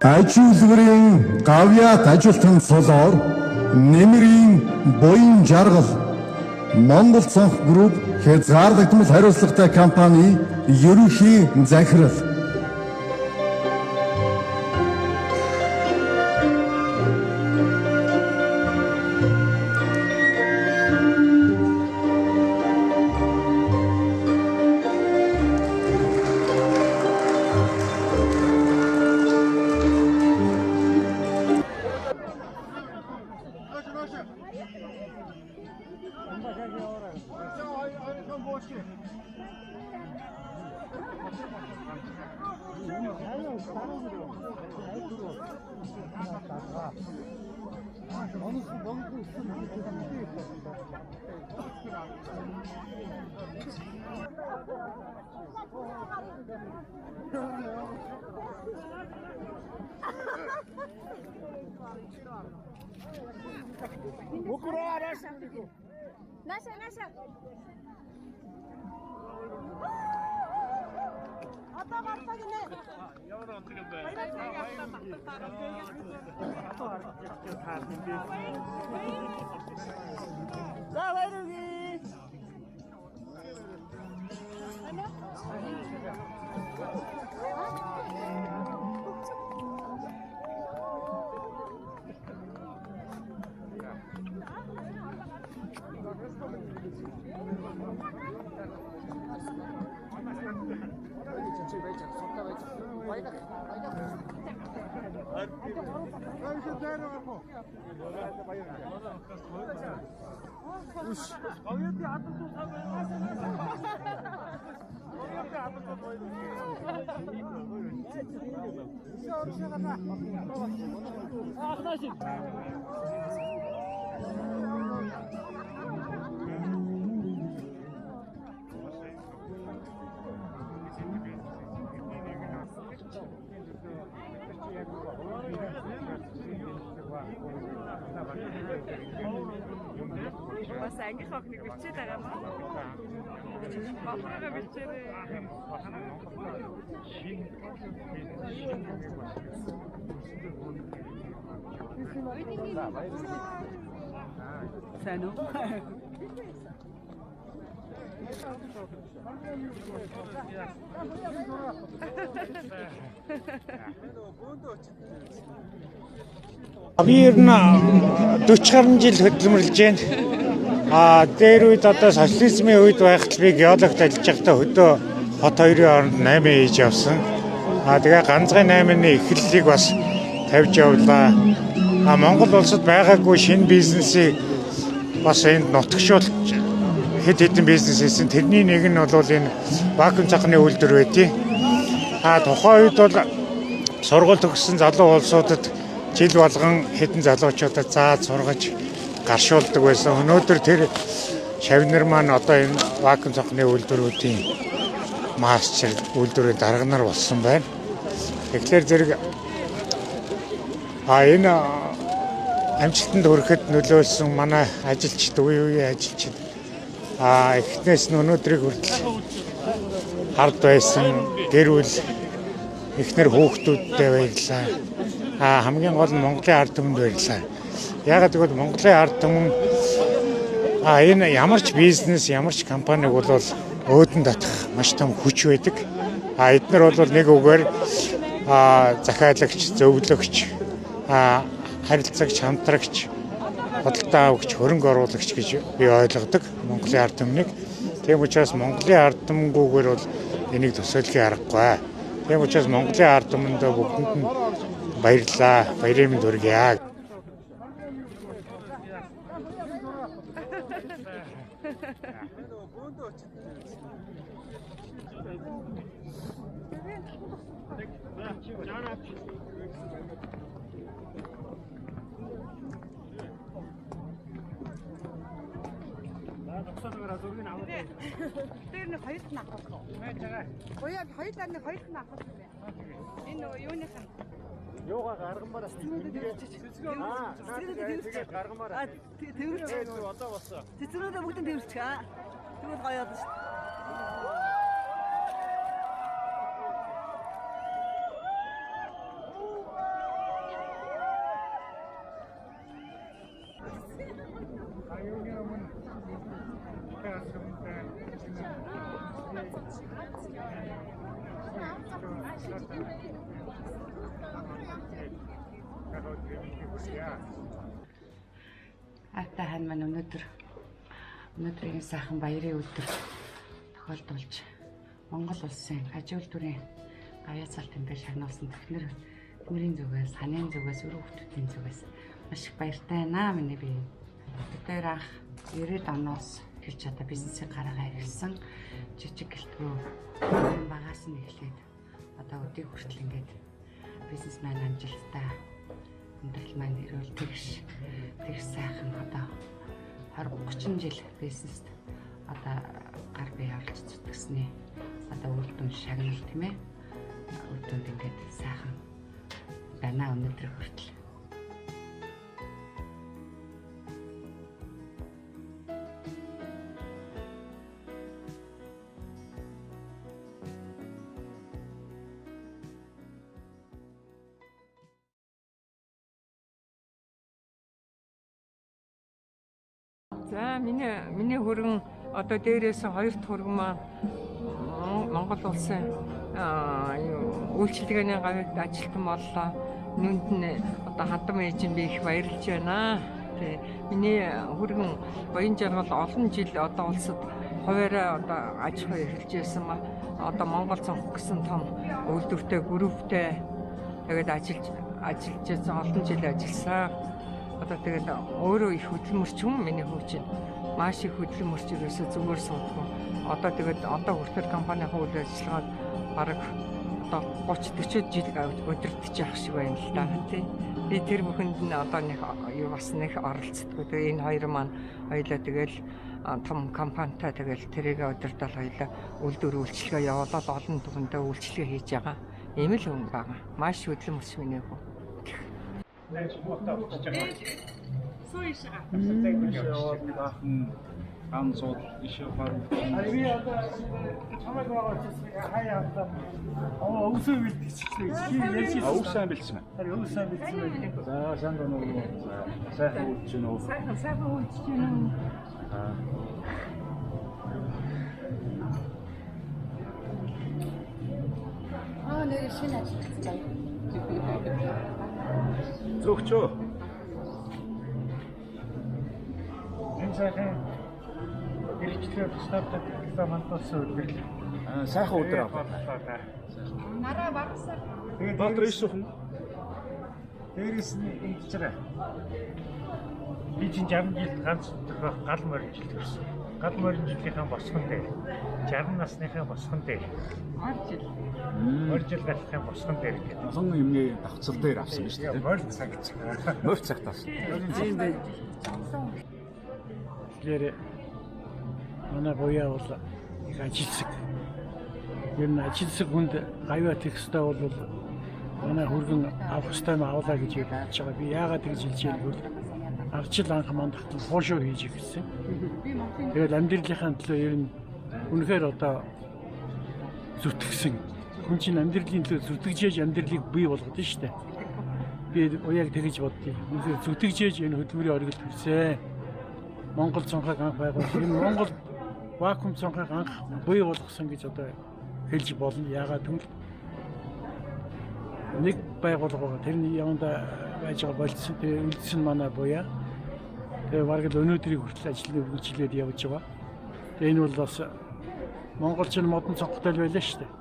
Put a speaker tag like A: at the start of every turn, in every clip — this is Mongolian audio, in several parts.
A: Аж үйлдвэрийн гавьяат ажилтан цолоор Нэмрийн буян жаргал Монгол цонх групп хязгаарлагдмал хариуцлагатай компани ерөнхий захирал.
B: Наша, наша. Одоо гарлаа гинэ.
C: Ямар ондог юм бэ?
D: За баярлалаа.
B: Бас ангих охиныг бичээд байгаа маа. Бохрогоо бичээрэй.
D: Сайн уу?
E: Би ер нь 40 гаруй жил хөдөлмөрлөж байна. А дээр үед одоо социализмын үед байхад би геологт ажиллаж байхдаа хөдөө хот хоёрын хооронд 8 хийж явсан. А тэгээ ганцхан 8-ны эхлэлийг бас тавьж явлаа. А Монгол улсад байгаагүй шинэ бизнесийг бас энд нутагшуулж хэд хэдэн бизнес хийсэн. Тэрний нэг нь бол энэ вакуум цахны үйлдвэр байдیں۔ А тухайн үед бол сургууль төгссөн залуу улсуудад жил болгон хэдэн залуучуудад зааж сургаж гаршуулдаг байсан. Өнөөдөр тэр шавнар маань одоо энэ вакуум цонхны үйлдвэрүүдийн мастер үйлдвэрийн дарга нар болсон байна. Тэгэхээр зэрэг энэ амжилтанд хүрэхэд нөлөөлсөн манай ажилчид, үе үеийн ажилчид эхнээс нь өнөөдрийг хүртэл хард байсан гэр бүл эхнэр хүүхдүүдтэй баярлалаа. Хамгийн гол нь Монголын ард түмэнд баярлалаа. Яагаад гэвэл Монголын ард түмэн энэ ямар ч бизнес, ямар ч компаниг бол өөдөн татах маш том хүч байдаг. Эднэр бол нэг үгээр захиалагч, зөвлөгч, харилцагч, хамтрагч, худалдаа авагч, хөрөнгө оруулагч гэж би ойлгодог Монголын ард түмнийг. Тийм учраас Монголын ард түмэнгүүгээр бол энийг төсөөлхийн аргагүй. Тийм учраас Монголын ард түмэндээ бүгдэнд нь баярлалаа. Баярын мэнд хүргье.
B: Тэр нэг хоёрт нь авах. Буяа хоёулаа нэг хоёрт нь авах юм байна. Энэ нөгөө юуныхаа
C: Юугаа гаргамаар тэгээд гаргамаар.
D: Тэрвэрч.
C: Одоо болсон.
D: Цэцгэрүүдээ бүгд нь тэрвэрч. Тэгвэл гоё болно шүү дээ.
B: Ата хан маань өнөөдрийн сайхан баярын өдөр тохиолдуулж Монгол улсын аж үйлдвэрийн гавьяа цал тэмдэг шагнуулсан тэхнэрийн зүгээс, ханын зүгээс, өрөө хүмүүсийн зүгээс маш их баяртай байна миний бие. Бид хоёр анх 90-ад оноос эхэлж одоо бизнесийн гараагаа эхэлсэн. Жижиг гэлтгүй багаас нь эхлээд одоо өдийг хүртэл ингээд бизнесмен амжилттай амьдрал маань эрүүл тэгш сайхан одоо 20 30 жил бизнест одоо гар бие оруулж зүтгэсний одоо үр дүн шагнал тийм ээ. Үр дүнд ингээд сайхан байна өнөөдөр хүртэл.
F: За миний хөргөн одоо дээрээс хоёр дахь хөргөн маань Монгол улсын үйлчилгээний гавьяат ажилтан боллоо. Нүнд нь одоо хадам ээж нь би их баярлж байна. Тэ миний хөргөн Баян Жаргал олон жил одоо улсад хуваараа одоо аж ахуй эрхэлж байсан ма одоо Монгол цонх гэсэн том үйлдвэртэй групптэй тэгээд ажиллаж байсан, олон жил ажилласан. Одоо тэгээд өөрөө их хөдөлмөрч хүн миний хүү чинь маш их хөдөлмөрч ерөөсөө зүгээр суудгүй. Одоо тэгээд одоо хүртэл компанийн үйл ажиллагаанд бараг одоо 30 40 жил удирдах явах шиг байна л да тий. Би тэр бүхэнд нь одоо нэг юу бас нэг оролцдоггүй. Тэгээ энэ хоёр маань хоёлаа тэгэл том компанитай тэгэл тэрийг удирдал хоёлаа үйлдвэр үйлчилгээ явуулаад олон түвшиндээ үйлчилгээ хийж байгаа. Ийм л хүн байгаа. Маш хөдөлмөрч миний хүү.
B: Аа нэр шинэ ажилласан байна.
C: Зөвхчөө.
E: Энэ сайхан эрхчлээ тусдаа мандуулсан өдөр.
C: Сайхан өдөр авлаа.
B: Нараа багасаа.
E: Тэгээд
C: Баатар иш суух юм.
E: Дээрээс нь ингэж байгаа. Би чинь 60 жил ганц тохиох гал морин жил төрсөн. Гал морин жилийнхаа босгон дээр 60 насныхаа босгон дээр 20 жил гарахын босгон дээр гэдэг.
C: Олон юмны давцал дээр авсан биз дээ.
E: Морь цагт.
C: Морь цагт авсан.
G: Тэгэхээр манай буяа бол их ажилсаг. Ер нь ажилсаг хүнд гавьяа тех ёстой бол манай хөргөн авах ёстой юм авлаа гэж бодож байгаа. Би яагаад тэгж хэлж яах вэ? Арчил анх мандахт нь хуушуур хийж эхэлсэн. Тэгээд амьдралынхаа төлөө ер нь үнэхээр одоо зүтгэсэн. Хүн чинь амьдралын төлөө зүтгэжээж амьдралыг бий болгодог шүү дээ. Би уяаг тэгж боддیں۔ Үнэхээр зүтгэжээж энэ хөдөлмөрийн оргил төрсөн. Монгол цонхыг анх байгуулсан. Энэ Монгол вакуум цонхыг анх бий болгосон гэж одоо хэлж болно. Яагаад гэвэл нэг байгууллага байгаа. Тэрний яванда байж байгаа болцсон. Тэгээ үлдсэн манай буяа. Тэгээ бараг л өнөөдрийг хүртэл ажлыг үргэлжлээд явж байгаа. Тэгээ энэ бол бас монголч нь модон цонхтой л байлаа шүү дээ.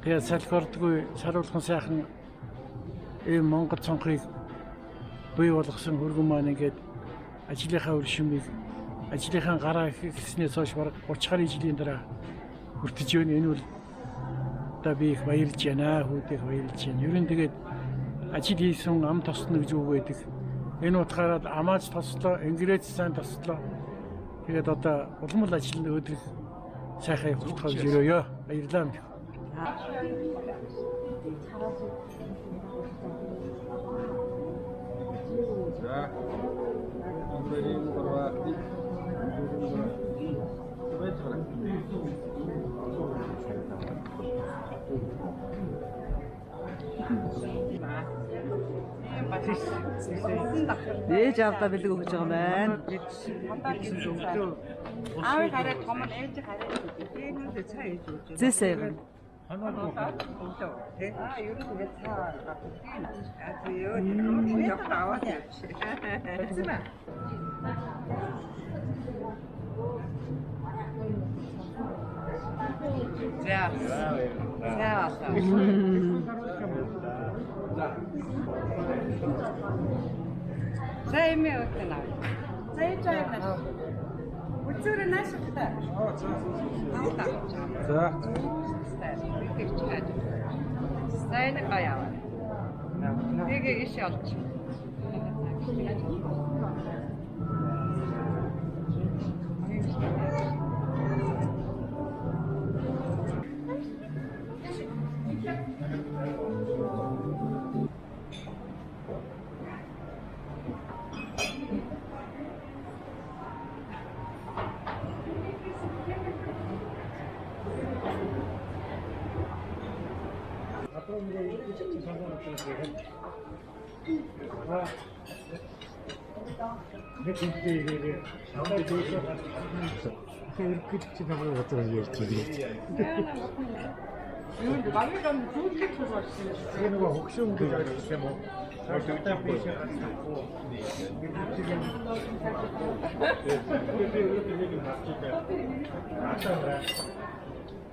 G: Тэгээ салхи ордгүй саруулхан сайхан ийм монгол цонхыг бий болгосон хөргөн маань ингээд ажлынхаа үр шимийг ажлынхаа гараа эхэлснээс хойш бараг 30 гаруй жилийн дараа хүртэж байна. Энэ бол одоо би их баярлж байна. Хүүдээ баярлж байна. Ер нь тэгээд ажил хийсэн ам тосно гэж үг байдаг. Энэ утгаараа амаач тослоо, энгэрээч сайн тослоо. Тэгээд одоо улам л ажил нь өдрөх сайхан явах гэж өрөөё. Баярлалаа.
C: За.
D: Ээж аавдаа бэлэг өгч байгаа юм байна.
B: Аавын хараа том нь ээж хараа.
D: Зээсээ юм.
B: За. За. За эмээ өтөн аа. За ээж аав нааш. Үлзүүрээ нааш та.
C: За.
B: За энэ гоё аваа. Тэгээ иш олж.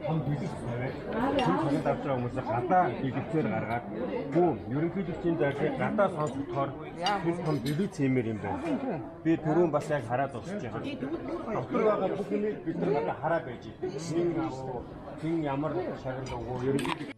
H: Том бэлэг тавиад шагнал авч байгаа хүмүүсээ гадаа бэлэгцээр гаргаад бүү ерөнхийлөгчийн зарлыг гадаа сонсохдоор тэр том бэлэг цэмээр юм байна. Би түрүүн бас яг хараад дуусч байгаа. Дотор байгаа бүх юмыг бид нар гадаа хараа байж байна. Хин агуу, хин ямар шагнал өгөө ерөнхийлөгч